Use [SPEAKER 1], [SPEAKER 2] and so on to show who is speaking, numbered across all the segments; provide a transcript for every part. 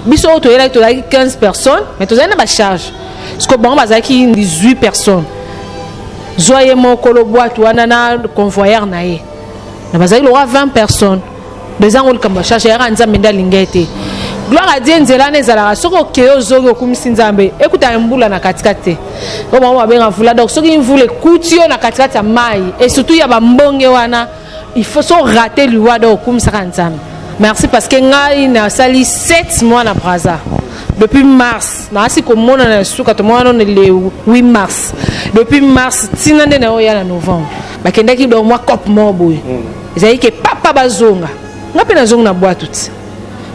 [SPEAKER 1] Biso oyo toyelaki, tozalaki 15 personnes, mais tozali na bacharge. Siko bango bazalaki 18 personnes. Zwa ye mokolo bwatu wana na convoyeur na ye, na bazalaki lokwa 20 personnes. Ezango likambo ya charge, eyaka Nzambe nde alingi ete. Gloire à Dieu, nzela wana ezalaka soki okei, ozongi, okumisi Nzambe, ekutaka mbula na katikati te, oyo bango babenga mvula. Donc soki mvula ekuti yo na katikati ya mai, et surtout ya bambonge wana, il faut so rater liwa. Donc okumisaka Nzambe, merci, parce que ngai nasali 7 mois na Braza depuis mars. Naasi komonana na suka, tomona nano le 8 mars. Depuis mars ntina nde na oya na novembre, bakendaki. Donc mwa cope moko boye ezalaki ke papa bazonga, nga mpe nazongi na bwatu ti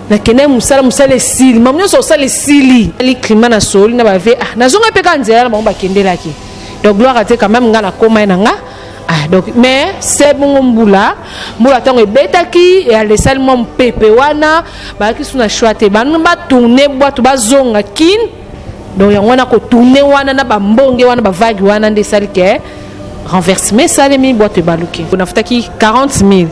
[SPEAKER 1] nakendaki mosala. Mosala esili, mamu nyonso osala esili, ali climat na soli na bave. Ah, nazonga mpe kaka nzela na bango bakendelaki. Donc gloire à Dieu quand même, nga nakóma ye na nga. Ah, donc mais se bongo mbula, mbula ntango ebetaki, alesali mwa mopepe wana, bazalaki su na choix te, bano batourne bwato, bazonga Kine. Donc yango wana kotourne wana na bambonge wana, bavague wana nde esali ke renversement esalemi, bwato ebaluki. Nafutaki 40 000,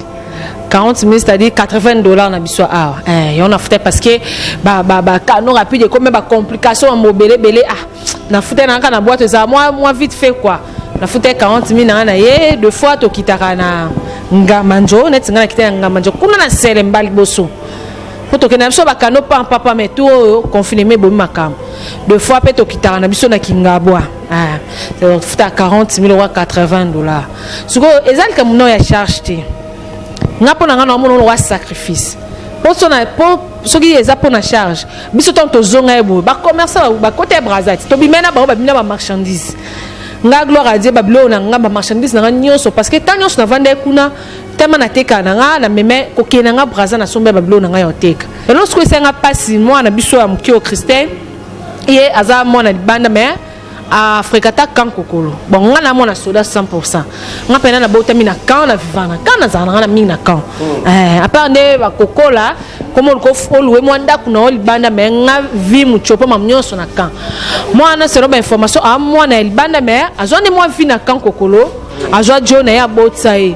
[SPEAKER 1] 40 000, c'est-à-dire 80 $ na biso awa. Yango nafutai parce que bacanot rapide ekomi bacomplication ya mobele ebele. Ah, nafutai na kaka na bwato, ezala mwa vite fait quoi. Nafutai 40 000 nanga na ye. Deux fois tokitaka na Ngamanjo, neti ngai nakita na Ngamanjo kuna na Selemba liboso, mpo tokende na biso bacanot pampapa. Mais tu oyo confinement ebomi makambo. Deux fois mpe tokitaka na biso na Kingabwa, futa 40 000 owa 80 $. Sikoyo eza likambo nao ya charge te. Nga mpo na nga naomona ono wa sacrifice, mpo soki eza mpo na charge, biso ntango tozonga ye boye, bacommerçant bakota ya Braza ti tobimai na bango, babimi na bamarchandise. Nga, gloire à Dieu, babiloko na nga, bamarchandise na nga nyonso, parce que ntango nyonso navanda ye kuna, tema nateka na nga, na meme kokende na nga Braza, nasomba ya babiloko na nga ya oteka. Eloko sikoyo esanga mpasi, mwana biso ya moke oyo Christin, ye aza mwana libanda, mais afréquenta camp Kokolo. Bon, nga na mwana soda 100. Nga mpena nabotami na camp, na vivant na camp, nazala na nga na mingi na camp. À part nde bakokola komo oluwe mwa ndako na yo libanda, mais nga vie mutiopo mamu nyonso na camp. Mwana, selon bainformation, aa mwana ya libanda, mais azwa nde mwa vie na camp Kokolo. Azwa jo na ye, abotisa ye,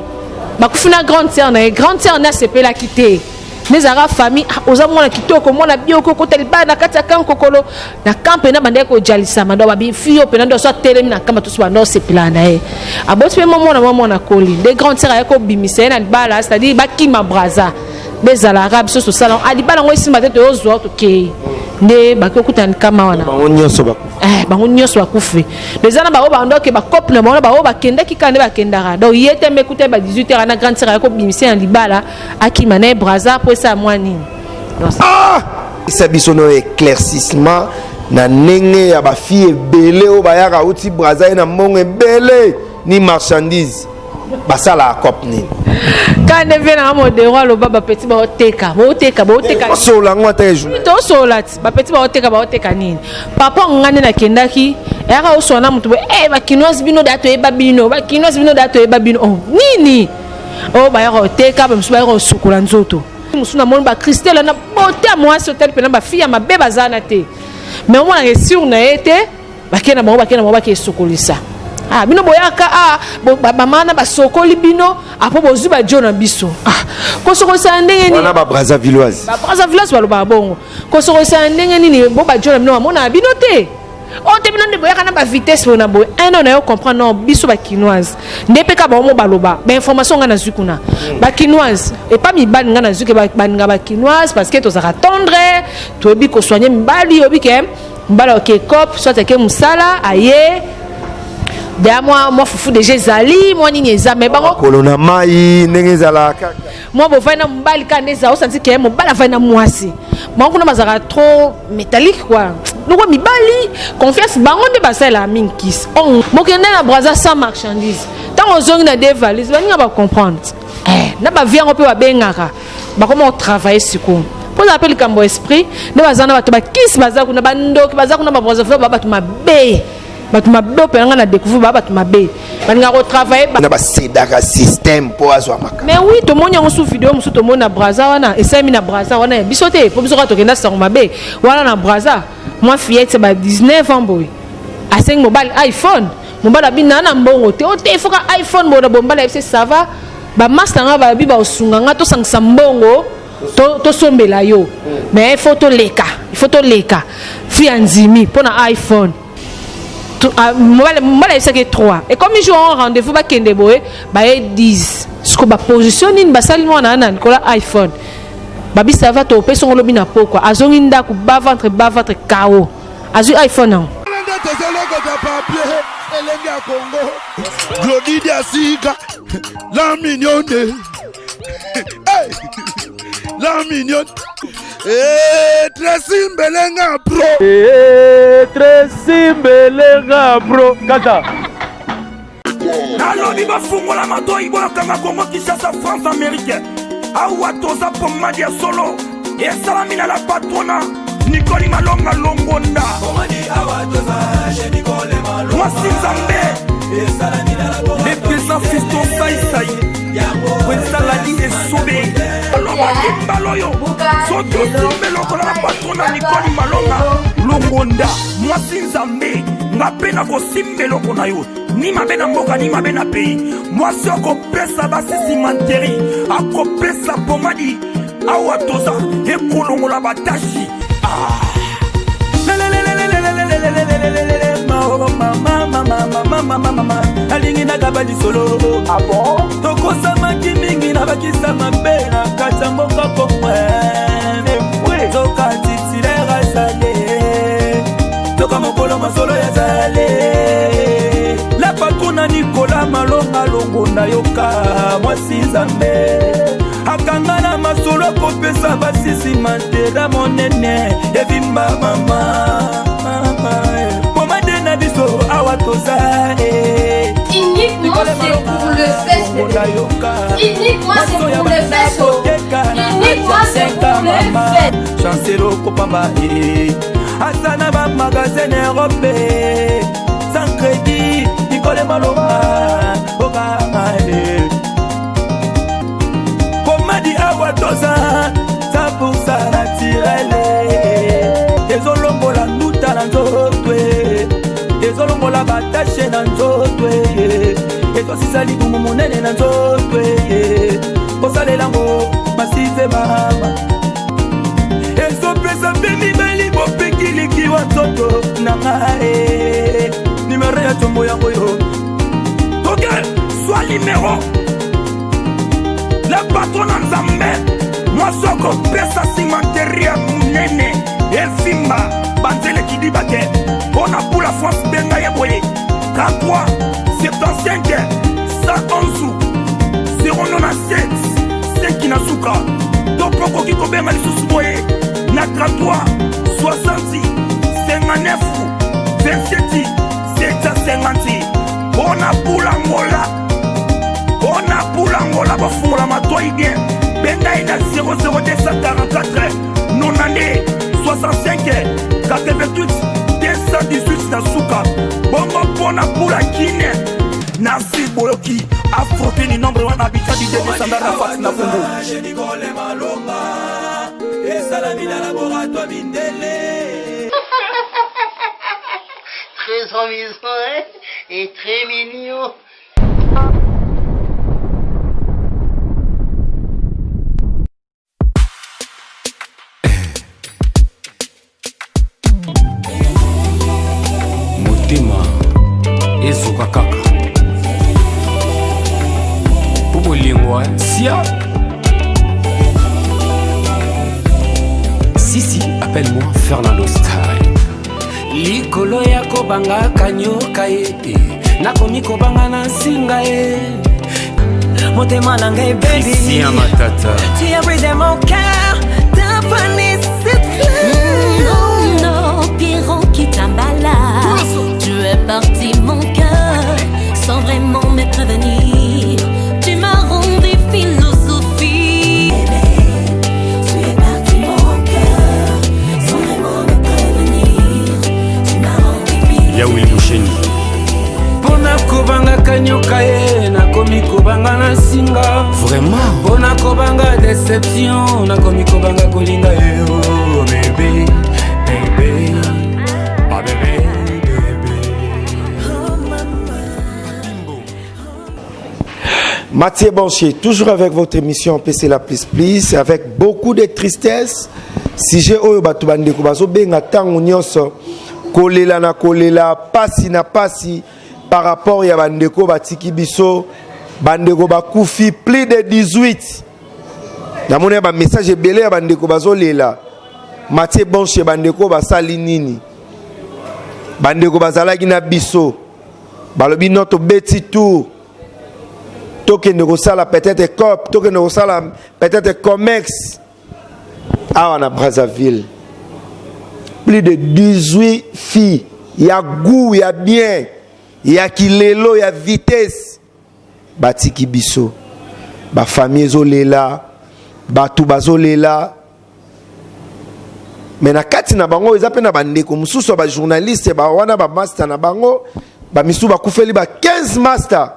[SPEAKER 1] bakufi na grande sœur na ye. Grande sœur nde asepelaki te, nde ezalaka famille. Ah, oza mwana kitoko, mwana bioko, okota libala na kati ya camp Kokolo. Na camp mpena bandaki kojalisama. Donc babifi oyo mpena nde so atelemi na camp, bato so banda osepelaka na ye. Aboti mpe mwa mwana, mwa mwana koli, nde grande sœur aye kobimisa ye na libala, c'est-à-dire bakima Braza nde ezalaka biso tosala libala yango esimba te, toyozwa tokei nde baki okutana likama wana.
[SPEAKER 2] Bango nyonso bakufi?
[SPEAKER 1] Bango nyonso bakufi. Eza na bango bandoke bakope na bango, na bango bakendaki kaka nde bakendaka. Donc ye te, mbe kuta ba 18 heures na grande sœur aye kobimisa na libala, akima na ye Braza mpo esala mwa nini.
[SPEAKER 2] Esa biso no éclaircissement na ndenge ya bafille ebele oyo bayaka auti Braza, ye na mbongo ebele ni marchandise, basalaka cope nini?
[SPEAKER 1] Ka nde vie nanga modero aloba, bapeti baoteka, baoteka, baoteka.
[SPEAKER 2] Osola yango ata ejour.
[SPEAKER 1] Tosola ti bapeti baoteka, baoteka nini. Papa nga nde nakendaki, eyaka osola na motu boye: "E bakinoise bino da, toyeba bino, bakinoise bino da, toyeba bino." Oh, nini oyo bayaka oteka? Bamosusu bayaka kosukola nzoto, mosusu namoni bakristele na bote ya mwasi otali mpena bafille ya mabe baza na te, mais omonaka esure na ye te. Bakei na bango, bakei na bango, bakei esokolisa. Ah, bino boyaka, ah, bamama na basokoli bino, apo bozwi bajo na biso. Ah, kosokolisa na ndenge nini?
[SPEAKER 2] Wana babrazavilloise.
[SPEAKER 1] Babrazavilloise balobaka bongo. Kosokolisa na ndenge nini? Bo bajo na bino bamonaka bino te, oyo te, bino nde boyaka na bavitesse boye na boye. Un an na yo comprendre non, biso bakinoise nde mpe ka bango mo baloba bainformation. Ngai nazwi kuna bakinoise epa mibali, ngai nazwi ke baninga bakinoise, parce que tozalaka tendre, toyebi kosoigne mibali. Oyebi ke mobali oke cope, soit ake mosala, aye deya mwa fufu déjà ezali, mwa nini eza, mais bango
[SPEAKER 2] Makolo na mai ndenge ezalaka kaka.
[SPEAKER 1] Mwa bovandi na mobali kaka nde eza, osanti ke mobali avandi na mwasi. Bango kuna bazalaka trop métallique quoi, loko mibali confiance, bango nde basalelaka mingi kisi. Bokende na Braza sans marchandise, ntango ozongi na deux valise, baninga bacomprendre. Na bavie yango mpe babengaka bakoma kotravaille sikoyo, mpo ozala mpe likambo esprit nde baza na bato bakisi, baza kuna, bandoki baza kuna. Babraza ba bato mabe, bato mabe oyo nga na découvrir, baa bato mabe, balingaka kotravaille.
[SPEAKER 2] Na basedaka système mpo azwa makambo.
[SPEAKER 1] Mais oui, tomoni yango su video mosusu, tomoni na Braza wana, esalemi na Braza wana ya biso te, mpo biso kaka tokenda sango mabe wana na Braza. Mwa fillette ba 19 ans boye asengi mobali iPhone. Mobali abi naa na mbongo te, o te, ifoka iPhone boye na boye. Mobali ayebisi: "Ça va, bamaster nga babi baosunga nga, tosangisa mbongo, tosombela yo, mais faut toleka." faut toleka. Fille andimi mpo na iPhone. Mobali ayebisaki 3. Ekomi jour en rendez-vous, bakende boye, baye 10. Siko baposition nini basali mwana wana likolo ya iPhone? Babisa va topesi ngo lobi na pokwa. Azongi ndako, bas-ventre, bas-ventre, kao azwi iPhone yango.
[SPEAKER 3] Nde tozolokota papier elenge ya Congo, Glodi Diasika, la mignonne. Hey! La mignonne. Eh, Tracy Mbelenga pro.
[SPEAKER 4] Eh, Tracy Mbelenga pro. Kata.
[SPEAKER 5] Nalobi bafungola matoi, boyokanga. Kongo Kinshasa, France, Amérique, awa toza pomadi ya solo esalami na la patrona Nikoli Malonga Longonda, mwasi Nzambe, le président Fiston Saisai, ezalali esobe. Alobaki mbala oyo, soki osimbe lokola na patrona Nikoli Malonga Longonda, mwasi Nzambe, nga mpe na kosimba eloko na yo, ni mabe na mboka, ni mabe na pays. Mwasi akopesa basi cimenterie, akopesa pomadi. Awa toza ekolongola batashi, ah.
[SPEAKER 6] Alingi nakaba lisolo, tokosamaki mingi na bakisa mabe na kati ya mboka komwe. Toka titulaire azale, toka mokolo masolo yazale. La patrona Nikola Malonga Longonda, yoka, mwasi Nzambe akanga na masolo, akopesa basisi mantera monene evimba mama pomade na biso. Awa toza.
[SPEAKER 7] Uniquement c'est pour le fesses. Uniquement c'est pour le fesses. Uniquement c'est pour le fesses.
[SPEAKER 6] Chancelo kopamba e aza na bamagasin Europe sans crédit. Nikole Malonga okanga pomadi, awa toza 100% naturel, ezolongola nduta na nzoto, ezolongola bataches na nzoto, ezosisa libumu monene na nzoto. Kosalelango masive mama, ezopesa mpe mibali bopekilikiwa nzoto na ngai. Numero ya nzombo yango yo.
[SPEAKER 5] Toke zwa numéro la patrona Nzambe, mwasi akopesa cimenterie ya monene evimba banzeleki diba te. Mpo na pula France, benga ye boye: 33 75 111 097 5 na suka. To mpo okoki kobenga lisusu boye na 33 60 59 27 750. Mpo na pula Ngola, mpo na pula Ngola, bafungola matoi bien, benga ye na 00244 92 65 88 218 na suka. Bongo mpo na pula Kine, Narsi Boyoki, Afrokini nombre wana, habitat du descendant Rafat na Kongo.
[SPEAKER 6] Nikole Malonga esalami na laboratoire mindele.
[SPEAKER 8] Très amusant, hein? Et très mignon.
[SPEAKER 9] Motema ezoka kaka mpo bolingo sia. Sisi, appelle-moi Fernando Style. Likolo ya kobangaka nyoka ye, nakomi kobanga na nsinga ye.
[SPEAKER 10] Motema na ngai, baby.
[SPEAKER 9] Christian Matata.
[SPEAKER 10] Tu as brisé mon cœur, t'as fané cette fleur.
[SPEAKER 7] Non, non, Pierrot Kitambala. Tu es parti, mon cœur, sans vraiment me prévenir. Tu m'as rendu philosophie. Tu es parti, mon cœur, sans vraiment me prévenir. Tu m'as rendu
[SPEAKER 9] Ya Willy Musheni. Mpo na kobangaka nyoka ye, nakomi kobanga na nsinga. Vraiment. Mpo na kobanga déception, nakomi kobanga kolinga yo, bébé, bébé, ah, bébé, bébé.
[SPEAKER 2] Mathieu Banchier, toujours avec votre émission PC La Plus Plus, avec beaucoup de tristesse. Sujet oyo bato bandeko bazobenga ntango nyonso, kolela na kolela, pasi na pasi par rapport ya bandeko batiki biso, bandeko bakufi plus de 18. Namoni ya bamessage ebele ya bandeko bazolela. Mathieu Bonche, bandeko basali nini? Bandeko bazalaki na biso, balobi no tobeti tour, tokende kosala peut-être cop, tokende kosala peut-être comex awa na Brazzaville. Plus de 18 filles ya goût, ya bien, ya kilelo, ya vitesse, batiki biso. Bafamille ezolela, bato bazolela. Me na kati na bango eza mpe na bandeko mosusu ya bajournaliste wana, bamaster na bango, bamisusu bakufeli ba 15 master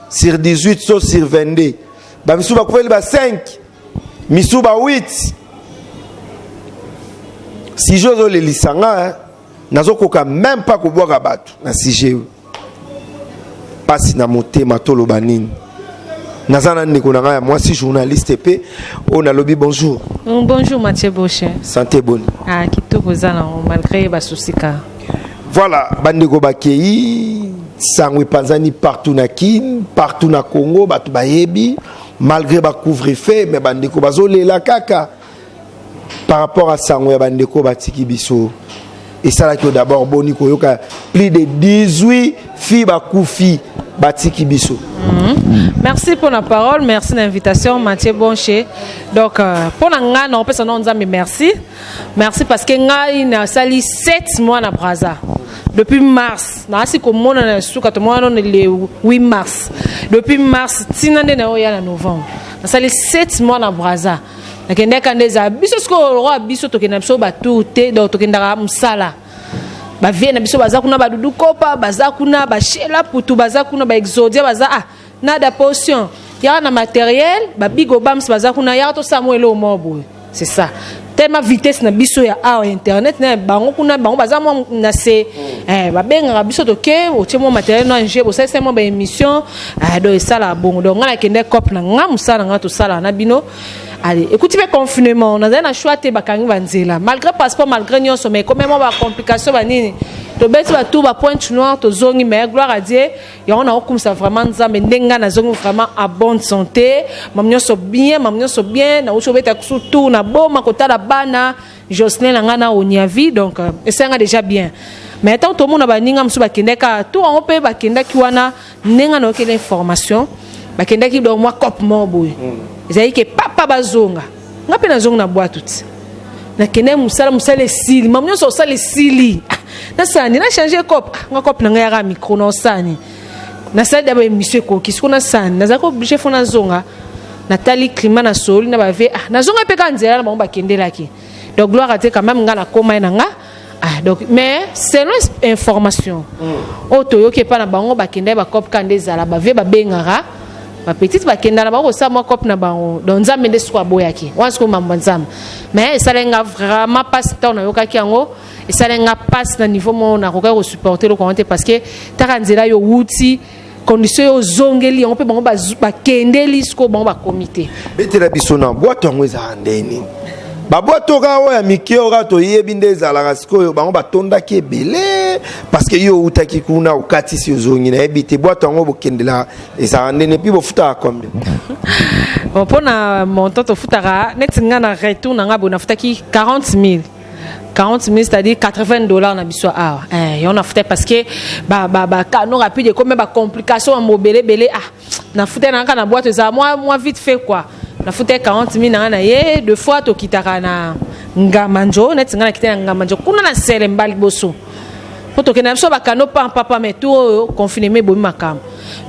[SPEAKER 2] sur 18 so sur 22, bamisusu bakufeli ba 5, misusu ba 8. Sujet ozolelisa nga, nazokoka même pas kobwaka bato na sujet oyo. Mpasi na motema, toloba nini? Naza na ndeko na ngai ya mwasi, journaliste mpe oyo. Nalobi bonjour.
[SPEAKER 1] Bonjour Mathieu Baucher.
[SPEAKER 2] Santé boni?
[SPEAKER 1] Ah, kitoko, eza nango malgré basusika.
[SPEAKER 2] Voilà, bandeko bakei, sango epanzani partout na Kine, partout na Congo, bato bayebi. Malgré bacouvre-feu, mais bandeko bazolela kaka par rapport à sango ya bandeko batiki biso. Esalaki yo d'abord boni koyoka plus de 18 filles bakufi, batiki biso?
[SPEAKER 1] Merci pour la parole, merci l'invitation, Mathieu Boncher. Donc, pour la nga, non, pesa non nzambe merci. Merci parce que ngai na sali 7 mois na Brazza. Depuis mars, na si komona na suka to mona le 8 mars. Depuis mars tina nde na oya na novembre. Nasali 7 mois na Brazza. Nakendeka nde eza biso sikoyo roi biso tokenda biso batour te, donc tokendaka mosala. Bavie na biso baza kuna, badudu kopa baza kuna, bashela putu baza kuna, baexodia baza, ah nada potion yaka na matériel, babigo bams baza kuna, yaka tosala mo eloko moko boye. C'est ça, tellement vitesse na biso ya awa, internet na bango kuna, bango baza mwa na se, babengaka biso, toke, otie mwa matériel no ange, bosalisa mwa baémission. Donc esalaka bongo. Donc ngai nakende cope na nga, mosala na nga tosalaka na bino. Allez, écoute, mpe confinement, nazali na choix te, bakangi banzela malgré passeport, malgré nyonso, mais comme mwa bacomplication banini, tobeti batour bapointe noire, tozongi. Mais gloire à Dieu, yango naokumisa vraiment Nzambe ndenge ngai nazongi vraiment à bonne santé, mamu nyonso bien, mamu nyonso bien. Nauti obeta kusu tour na boma kotala bana Jocelyn na ngai na Oniavi, donc esanga déjà bien. Mais ntango tomona baninga mosusu bakendaki tour yango mpe bakendaki wana, ndenge naokende information, bakendaki donc mwa cope moko boye, ezalaki ke papa bazonga. Nga mpe nazongi na bwatu ti nakende mosala, mosala esili, mamu nyonso osala esili. Nasala nini? Nachange cope nga, cope na ngai yaka micro na osala nini? Nasali da baémission ekoki siko, nasala nini? Nazalaki obligé fo nazonga. Natali climat, nasoli na bave, ah, nazonga mpe kaka nzela na bango bakendelaki. Donc gloire à Dieu quand même, nga nakóma ye na nga. Ah, donc mais selon information oyo toyoki epa na bango, bakendaki bacope ka nde ezala bavie, babengaka bapetite, bakenda na bango kosala mwa cope na bango. Donc Nzambe nde siko aboyaki wana, siko mambo ya Nzambe. Mais esalaki nga vraiment mpasi ntango nayokaki yango, esalaki nga mpasi na niveau moko nakokaki kosupporter eloko yango te, parce que taka nzela yo wuti, condition oyo ozongeli yango mpe bango bakendeli, sikoyo bango bakomi te.
[SPEAKER 2] Betela biso na bwato yango ezalaka ndeni? Babwato kaka oyo ya mike oyo kaka toyebi nde ezalaka. Sikoyo bango batondaki ebele, parce que yo outaki kuna, okatisi, ozongi, nayebi te bwato yango bokendela ezalaka ndeni, et puis bofutaka combien?
[SPEAKER 1] Bon, mpo na montant tofutaka, neti nga na retour na nga boye, nafutaki 40 000, 40 000, c'est-à-dire 80 $ na biso awa. Yango nafutaki parce que bacanot rapide ekomi bacomplication ya mobele ebele. Ah, nafutaki na kaka na boîte, ezala mwa vite fait quoi. Nafutaki 40 000 na nga na ye. Deux fois tokitaka na Ngamanjo, neti nga nakita na Ngamanjo kuna na Selemba liboso, mpo tokende na biso bacanot pampapa. Mais tour oyo confinement ebomi makambo.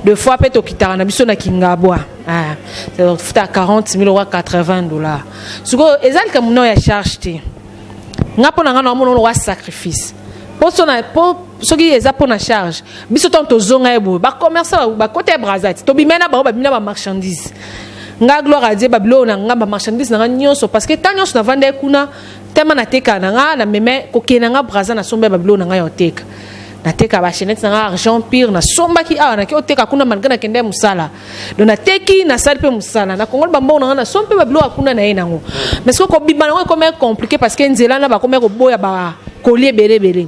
[SPEAKER 1] Deux fois mpe tokitaka na biso na Kingabwa, ah, tofutaka 40 000 okwa 80 $. Sikoyo eza likambo nao ya charge te. Nga mpo na nga naomona ono wa sacrifice mpo so na po soki eza mpo na charge biso, ntango tozonga ye boye, bacommerçant bakota ya Braza ti tobimai na bango, babimi na bamarchandise. Nga gloire à Dieu, babiloko na nga, bamarchandise na nga nyonso, parce que ntango nyonso navanda ye kuna, tema natekaka na nga, na meme kokende na nga Braza, nasomba ya babiloko na nga ya oteka. Nateka bachaînette na nga argent pire, nasombaki awa, nake oteka kuna malgré nakende mosala. Donc nateki, nasali mpe mosala, nakongoli bambongo na nga, nasombi mpe babiloko ya kuna na ye nango. Mais soki kobima nango ekomi compliqué, parce que nzela na bakomi koboya bakoli ebele ebele.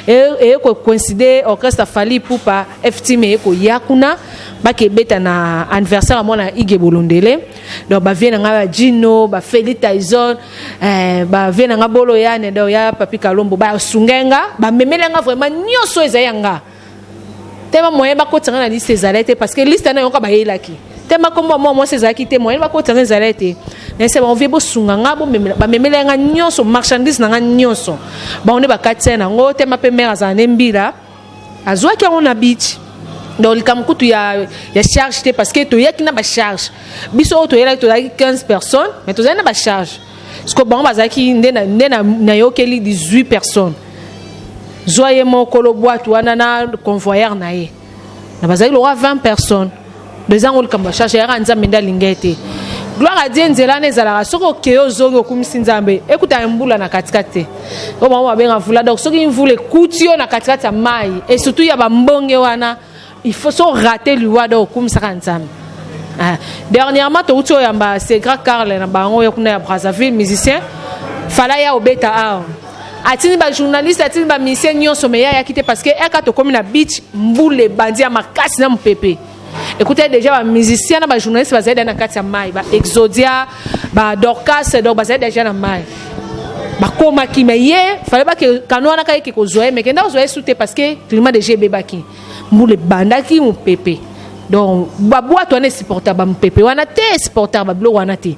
[SPEAKER 1] Eye kocoïncide orchestre Fally Ipupa Ftm eye koya kuna, bakebeta na anniversaire ya mwana Ige Bolondele. Donc bavieux na ngai bajino, bafeli Tyson, bavieux na nga Bolo Yane, donc ya Papi Kalombo, basungai nga, bamemeli nga vraiment nyonso ezali ya nga. Tema moyen bakotisa nga na liste ezali te, parce que liste na yoka bayelaki tema kombo mwa mwasi ezalaki te. Moyen bakotisa nga ezali te. Nayese bango: "Vieux, bosunga nga." Bamemeli nga nyonso, marchandise na nga nyonso, bango nde bakatisa nango. Tema mpe mare azala ne mbila, azwaki yango na beach. Donc likambo kutu ya charge te, parce que toyaki na bacharge. Biso oyo toyelaki, tozalaki 15 personnes, mais tozali na bacharge. Parce que bango bazalaki nde nayokeli 18 personnes. Zwa ye mokolo bwatu wana na convoyeur na ye, na bazalaki lokwa 20 personnes. Donc ezango likambo ya charge, eyaka Nzambe nde alingi ete. Gloire à Dieu, nzela wana ezalaka soki okeye, ozongi, okumisi Nzambe, ekutaka mbula na katikati te, oyo bango babenga mvula. Donc soki mvula ekuti yo na katikati ya mai, et surtout ya bambonge wana, il faut so rater liwa. Donc okumisaka Nzambe. Ah. Dernièrement touti oyamba Segra Carle na bango oyo kuna ya Brazzaville, musicien fala ya obeta awa, atindi bajournaliste, atindi bamusicien nyonso, me ye ayaki te, parce que eka tokómi na beach, mbula ebandi ya makasi na mopepe. Ekutaki déjà bamusicien na bajournaliste bazali déjà na kati ya mai, baexodia, badorcas, donc bazali déjà na mai, bakomaki. Me ye fale bake kano wana kaka eke kozwa ye, me kenda kozwa ye su te, parce que climat déjà ebebaki, mbula ebandaki, mopepe. Donc babwato wana esupporta bamopepe wana te, esupportaka babiloko wana te.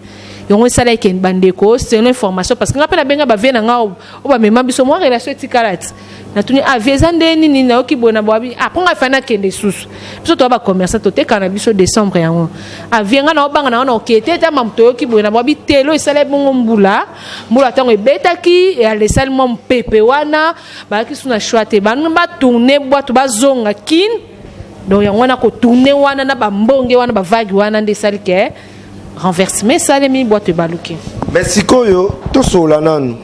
[SPEAKER 1] Yango esala eke bandeko, selon information, parce que nga mpe nabenga bavieux na nga oyo bamema biso, mwa relation etikala ti natuni: "Ah vieux, eza nde nini? Nayoki boye na boabi." Ah, mpo ngai fai nakende susu, biso toya bacommerçant, totekaka na biso décembre yango. "Ah vieux, nga na obanga na nga na okee te, ta mamu toyoki boye na boabi." Telo esala bongo mbula, mbula ntango ebetaki, esali mwa mopepe wana, bazalaki su na choix te, banu batourne bwato, bazonga Kine. Donc yango wana kotourne wana na bambonge wana, bavague wana nde esali ke renversement esalemi, bwato ebaluki.
[SPEAKER 2] Mais sikoyo tosolola nanu.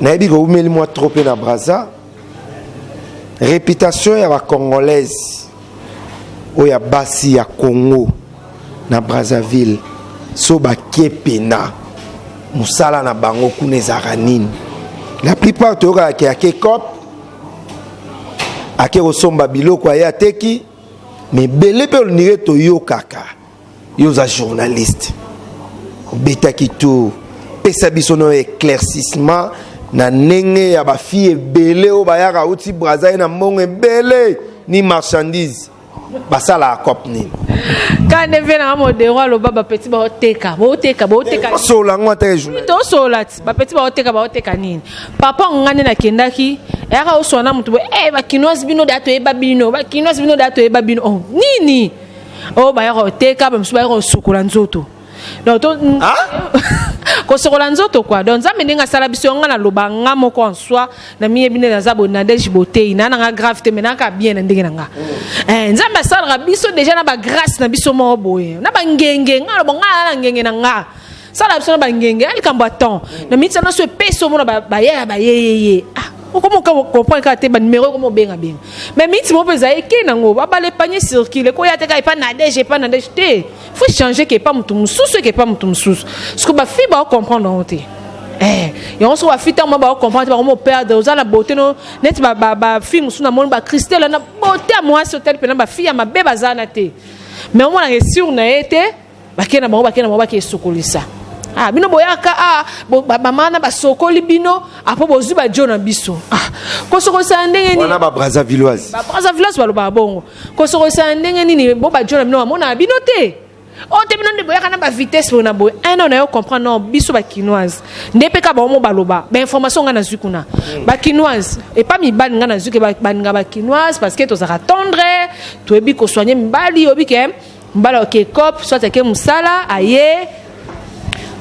[SPEAKER 2] Nayebi koumeli mwa trop mpe na Braza. Réputation ya bacongolaise oyo ya basi ya Congo na Brazzaville, so bakie pena mosala na bango kuna ezalaka nini? La plupart toyokaka ke ake cop, ake kosomba biloko, aye ateki. Mais ebele mpe olindike toyokaka. Yo oza journaliste, obetaki tour, pesa biso no éclaircissement na ndenge ya bafille ebele oyo bayaka auti Braza, ye na mbongo ebele ni marchandise, basalaka cop nini?
[SPEAKER 1] Ka nde mpe nanga modero aloba bapeti baoteka, baoteka, baoteka.
[SPEAKER 2] Osola yango ata journaliste.
[SPEAKER 1] Tosola ti bapeti baoteka, baoteka nini? Papa nga nde nakendaki, eyaka oswana na motu boye: "Eh, bakinoise bino da toyeba bino, bakinoise bino da toyeba bino." Oh, nini oyo bayaka koteka? Bamosusu bayaka kosukola nzoto. Donc to kosokola nzoto quoi. Donc Nzambe ndenge asala biso, nga naloba nga moko en soi na miyebi nde naza boye, Nadege botei na nanga grave te, me naka bien na ndenge na nga. Nzambe asalaka biso déjà na bagrâce na biso moko boye na bangenge. Nga loba nga na ngenge na nga sala biso na bangenge ya likambo ya temps na miniti nyonso epesi omona bayaya bayeyeye. Ah, okoma comprendre kaka te, banumero ekoma obengabenga, mais miniti moko mpe ezali eke nango babala epanye circule, ekoya te kaka epa Nadege, epa Nadege te, faut changer ke epa motu mosusu, eke epa motu mosusu. Parce que bafille baocomprendre yango te. Yango soki bafille ntango baocomprendre te, bango perdre. Oza na beauté no neti bafille mosusu, namoni bacristel na beauté ya mwasi, otali mpena bafille ya mabe baza na te, mais omonaka esure na ye te. Bakei na bango, bakei na bango, bakei esokolisa. Ah, bino boyaka, ah, bamama na basokoli bino, apo bozwi bajo na biso. Ah, kosokolisa na ndenge nini?
[SPEAKER 2] Wana babrazzavilloise.
[SPEAKER 1] Babrazzavilloise balobaka bongo. Kosokolisa na ndenge nini? Bo bajo na bino bamonaka bino te, oyo te, bino nde boyaka na bavitesse boye na boye. Un an na yo comprendre non, biso bakinoise nde mpe kaka bango mo baloba bainformation. Ngai nazwi kuna bakinoise epa mibali, ngai nazwi ke baninga bakinoise, parce que tozalaka tendre, toyebi kosoigne mibali. Oyebi ke mobali oke cop, soit ake mosala, aye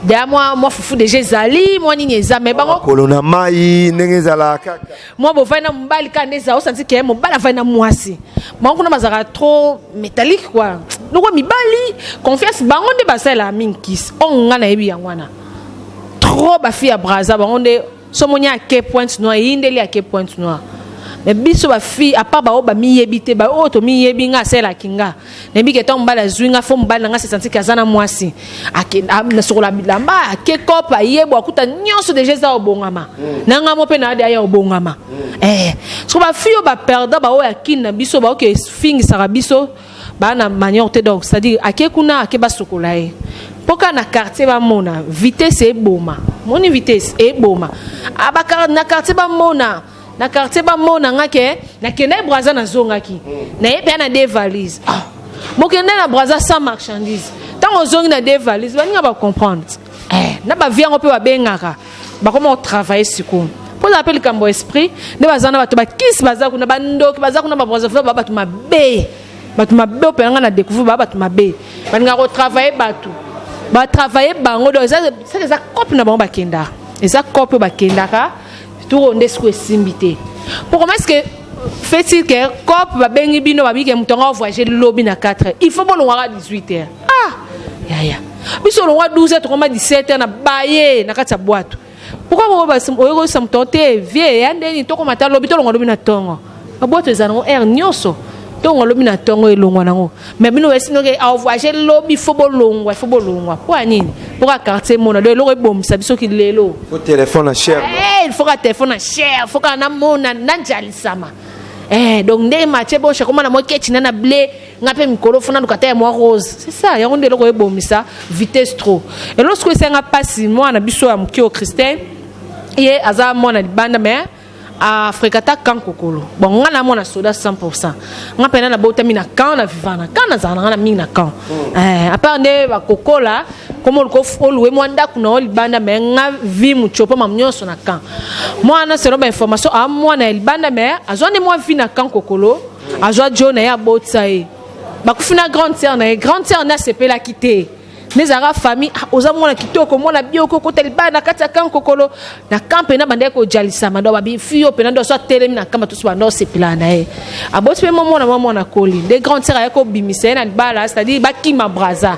[SPEAKER 1] deya mwa fufu déjà ezali, mwa nini eza, me bango
[SPEAKER 2] Makolo na mai ndenge ezalaka kaka.
[SPEAKER 1] Mwa bovai na mobali kaka nde ezala, osanti ke mobali avai na mwasi. Bango kuna bazalaka trop métallique quoi, loko mibali confiance, bango nde basalelaka mingi kisi oyo nga nayebi yango wana. Trop bafille ya Braza, bango nde somoni ake Pointe Noire, eyindeli ake Pointe Noire. Mais biso bafille, à part baoyo bamiyebi te, baoyo tomiyebi, nga asalelaki nga, nayebi ke ntango mobali azwi nga, fo mobali na nga se sentir ke aza na mwasi, nasokola bilamba, ake cope, ayebwa, akuta nyonso déjà eza obongama na nga mo mpe na ade aya obongama. Soko bafille oyo baperda, baoyo ya kini na biso, baoyo efingisaka biso, baa na manière te. Donc c'est à dire ake kuna, ake basokola ye mpo kaka na quartier bamona. Vitesse eboma, moni vitesse eboma. Na quartier bamona, na quartier bamona nga ke nakende Braza, nazongaki naye mpe na deux valises. Ah, bokende na Braza sans marchandise, ntango ozongi na deux valises, baninga bacomprendre. Na bavie yango mpe babengaka, bakoma kotravaille sikoyo mpo ozala mpe likambo esprit nde baza na bato bakisi, baza kuna, bandoki baza kuna, babraza ba bato mabe, bato mabe oyo nga na découvrir, baa bato mabe, balingaka kotravaille bato, batravaille bango. Donc eza cope na bango, bakendaka, eza cope oyo bakendaka turo nde siko esimbi te. Po comment est-ce que fait-il que cope babengi bino, babiki moto yango voyage lobi na 4 heures, il faut bolongwaka 18 heures? Ah yaya, biso olongwa 12 heures, tokoma 17 heures na baye na kati ya bwato. Pourquoi oyokoyisa moto te vie ya ndeni tokoma ta lobi, tolongwa lobi na ntongo? Babwato eza nango heure nyonso, ntongo lobi na ntongo elongwa nango. Mais bino esi noke avoyage lobi, fo bolongwa, fo bolongwa. Mpo ya nini? Mpo ka quartier mona. Donc eloko ebomisa biso ki lelo.
[SPEAKER 2] Faut téléphone na cher.
[SPEAKER 1] Il faut ka téléphone na cher, faut kaka namona nanjalisama. Donc ndenge matie bosha koma na mwa keti na na blé, nga mpe mikolo fo naluka ta ya mwa rose. C'est ça, yango nde eloko ebomisa vitesse trop. Eloko sikoyo esenga mpasi, mwana biso ya moke oyo Christin, ye aza mwana libanda mais afréquenta camp Kokolo. Bon, nga na mwana soda 100, nga mpena nabotami na camp, na viva na camp, nazala na nga na mingi na camp. À part nde bakokola komo oluka oluwe mwa ndako na yo libanda, mais nga vi mutiopo mamu nyonso na camp. Mwana, selon bainformation, aa mwana ya libanda mais azwa nde mwa vi na camp Kokolo, azwa jo na ye, abotisa ye, bakufi na grande sœur na ye. Grande sœur nde asepelaki te, nde ezalaka famille. Ah, oza mwana kitoko, mwana bioko, okota libala na kati ya camp Kokolo, na camp mpena bandaki kojalisama. Donc babifi oyo mpena nde so atelemi na camp, bato so banda osepelaka na ye. Aboti mpe mwa mwana, mwa mwana koli, nde grande sœur ayaki kobimisa ye na libala, c'est-à-dire bakima Braza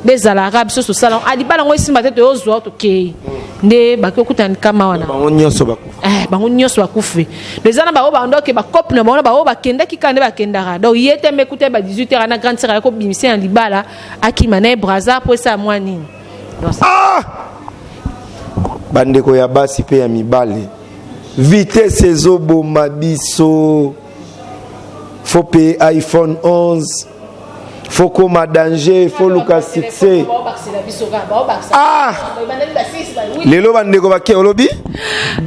[SPEAKER 1] nde ezalaka biso tosala libala yango esimba te, toyozwa tokei nde baki okutana likama wana.
[SPEAKER 2] Bango nyonso bakufa.
[SPEAKER 1] Bango nyonso bakufi. Donc eza na bango bandoke bakope na bango, na bango bakendaki kaka nde bakendaka. Donc ye te mekuta ba 18 heures na grande sœur ayaki kobimisa na libala, akima na ye Braza po esala mwa nini. Donc,
[SPEAKER 2] ah! Bandeko ya basi mpe ya mibali, vitesse ezoboma biso. Faut payer iPhone 11, faut koma danger, faut luka succès. Ah, lelo bandeko bake olobi.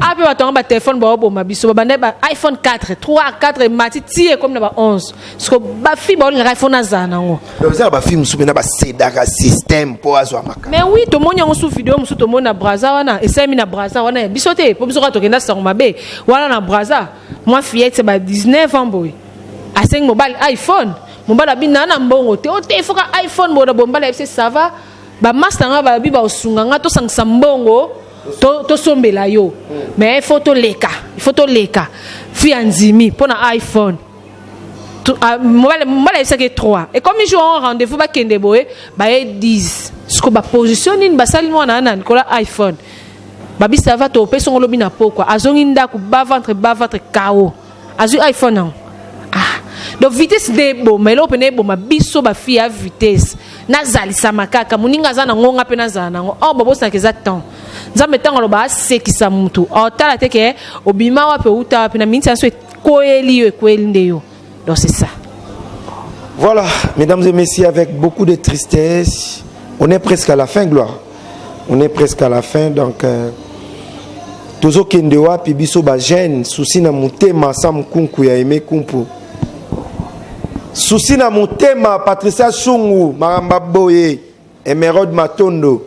[SPEAKER 1] Ah, mpe bato yango batelefone baoboma biso, babanda ba iPhone 4, 3, 4, emati ti ekomi na ba 11. Siko bafille baolingaka iPhone azala nango.
[SPEAKER 2] Donc eza na bafille mosusu mpena basedaka système mpo azwa makambo.
[SPEAKER 1] Mais oui, tomoni yango su video mosusu, tomoni na Braza wana, esalemi na Braza wana ya biso te, mpo biso kaka tokenda sango mabe wana na Braza. Mwa fillette ba 19 ans boye asengi mobali iPhone. Mobali abi na mbongo te, o te, ifoka iPhone boye na boye. Mobali ayebisi: "Ça va, bamaster nga babi baosunga nga, tosangisa mbongo, tosombela yo, mais il faut toleka, il faut toleka." Fille andimi mpo na iPhone. Mobali ayebisaki 3, ekomi jour en rendez-vous, bakende boye, baye 10. Siko baposition nini basali mwana wana likolo ya iPhone? Babi: "Ça va, topesi ngo lobi na pokwa." Azongi ndako, baventre, baventre kao, azwi iPhone yango. Ah, donc vitesse nde eboma, eloko pene eboma biso bafille ya vitesse. Nazalisama kaka moninga aza na ngonga mpe nazala nango or babosanaka eza temps. Nzambe ntango aloba asekisa mutu, otala te ke obima wapi, outa wapi, na miniti nyonso ekoyeli yo, ekoyeli nde yo. Donc c'est ça.
[SPEAKER 2] Voilà, mesdames et messieurs, avec beaucoup de tristesse, on est presque à la fin, Gloire. On est presque à la fin, donc tozokende wapi biso bajeune? Susi na motema, sa mokunku ya eme kumpu, susi na motema, Patricia Sungu, makambo boye, Emerode Matondo,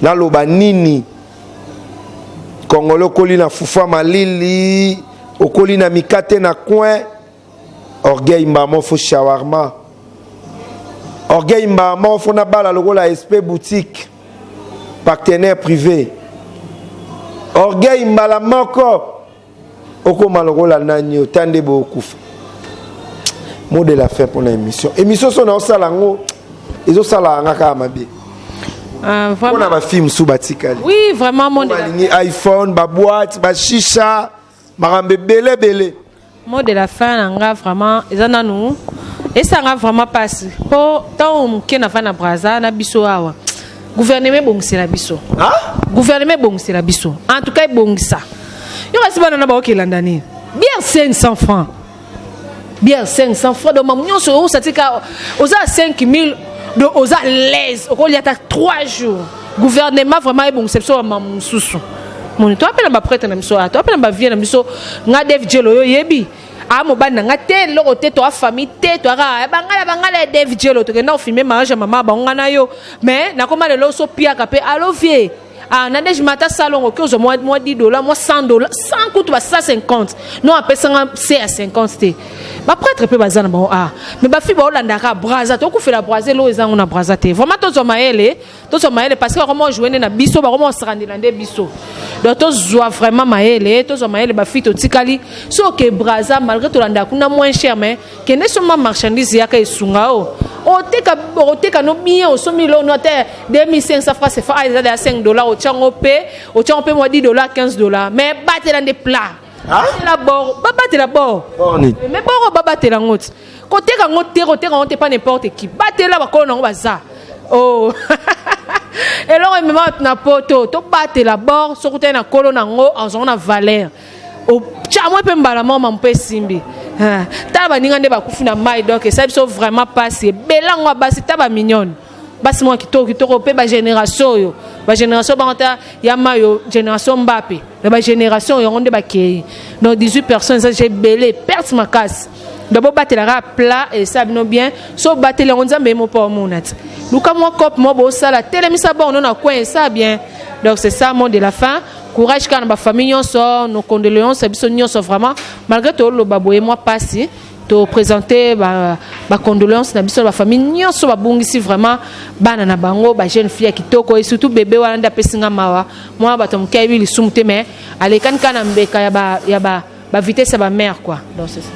[SPEAKER 2] naloba nini? Kongolo okoli na fufu ya malili, okoli na mikate na coin. Orgueil mbamo, fo shawarma. Orgueil mbamo, fo na bala lokola SP boutique, partenaire privé. Orgueil mbala moko okóma lokola nani, ota nde bokufa. Mot de la fin mpona émission. Émission so na osala yango, ezosala yanga kaka mabe mpona bafille mosusu batikali.
[SPEAKER 1] Oui, vraiment,
[SPEAKER 2] balingi iPhone, baboîte, bashisha, makambo ebele ebele.
[SPEAKER 1] Mot de la fin na nga vraiment eza nanu esanga vraiment pasi po ntango moke nafandi na Brazza na biso awa gouvernement ebongisela biso gouvernement ebongisela biso en tout cas ebongisa yo kasi bana na baokelanda nini bière 500 francs bière 500 francs donc mamu nyonso osatika oza 5000 donc oza l'aise okolia ata 3 jours gouvernement vraiment ebongisa biso bamamu mosusu moni toa mpe na baprêtre na biso toa mpe na bavie na biso nga Dave Jelo oyo oyebi a mobali na nga te eloko te toa famille te toaka bangala bangala ya Dave Jelo tokenda kofilme mariage ya mama bango nga na yo mais nakoma lelo so piaka mpe alo vie ah Nadège mata salongo oki ozwa mwa 10 dollars, mwa 100 dollars, 100 kutu ba 150 non apesanga se ya 50 te. Baprêtre mpe baza na bango ah mais bafille baolandaka Braza tokufela Braza eloko ezango na Braza te. Vraiment tozwa mayele, tozwa mayele parce que bakoma ojouer nde na biso, bakoma osakandela nde biso. Donc tozwa vraiment mayele, tozwa mayele. Bafille totikali so oke Braza malgré tolandaka kuna moins cher mais kende soma marchandise yaka esunga o oteka, oteka no bien osombi lono ate 2500 francs CFA ah, eza ya 5 dollars, otyango mpe, otyango mpe mwa 10 dollars, 15 dollars mais batela nde plat, batela bor, babatela bor mais bor babatela yango ti koteka yango te, koteka yango te pas n'importe qui. Batela bakolo nango baza oh eloko emema bato na poto. Tobatela bor soki otali na kolo nango azwango na valeur otya mwe mpe mbala moko mpe esimbi. Tala baninga nde bakufi na mai. Donc esali biso vraiment mpasi ebele yango ya basi ta bamignonne basi moko kitoko kitoko mpe bagénération oyo, bagénération bango ta ya mai oyo, génération Mbappe na bagénération yango nde bakei. Donc 18 personnes eza ebele, perte makasi. Donc bobatelaka plat esala bino bien. So obateli yango Nzambe ye mo mpo omona ti luka mwa cope mo bosala telemisa bongo na coin esa bien. Donc c'est ça mot de la fin. Courage kaka na bafamille nyonso, nos condoléances biso nyonso vraiment malgré toloba boye mwa pasi toprésente bacondoléance na biso na bafamille nyonso babungisi vraiment bana na bango, bajeune fille ya kitoko et surtout bébé wana nde apesi nga mawa. Mwa bato moke ayebi lisumu te mais alekani kaka na mbeka ya ba vitesse ya bamare quoi. Donc c'est ça.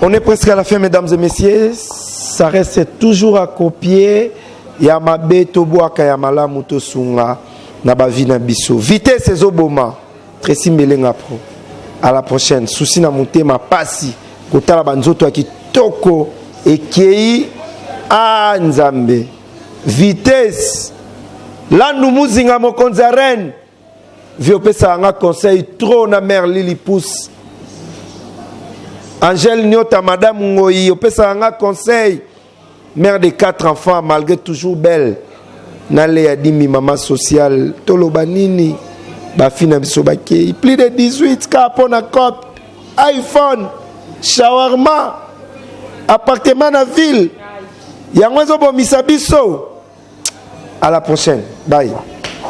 [SPEAKER 2] On est presque à la fin, mesdames et messieurs. Ça reste toujours à copier. Ya mabe tobwaka, ya malamu tosunga na bavi na biso. Vitesse ezoboma. Tracy Mbelenga Pro. À la prochaine. Souci na motema pasi kotala banzoto ya kitoko ekei a Nzambe. Vitesse. Landu Muzinga mokonzi ya reine. Vi opesaka nga conseil trop na mère Lili Pousse. Angèle Nyota, Madame Ngoyi, opesaka nga conseil. Mère de quatre enfants, malgré toujours belle. Nale ya dimi mama sociale, toloba nini? Bafille na biso bakei. Plus de 18 ka mpona cop, iPhone, shawarma, appartement na ville. Yango ezobomisa biso. À la prochaine. Bye.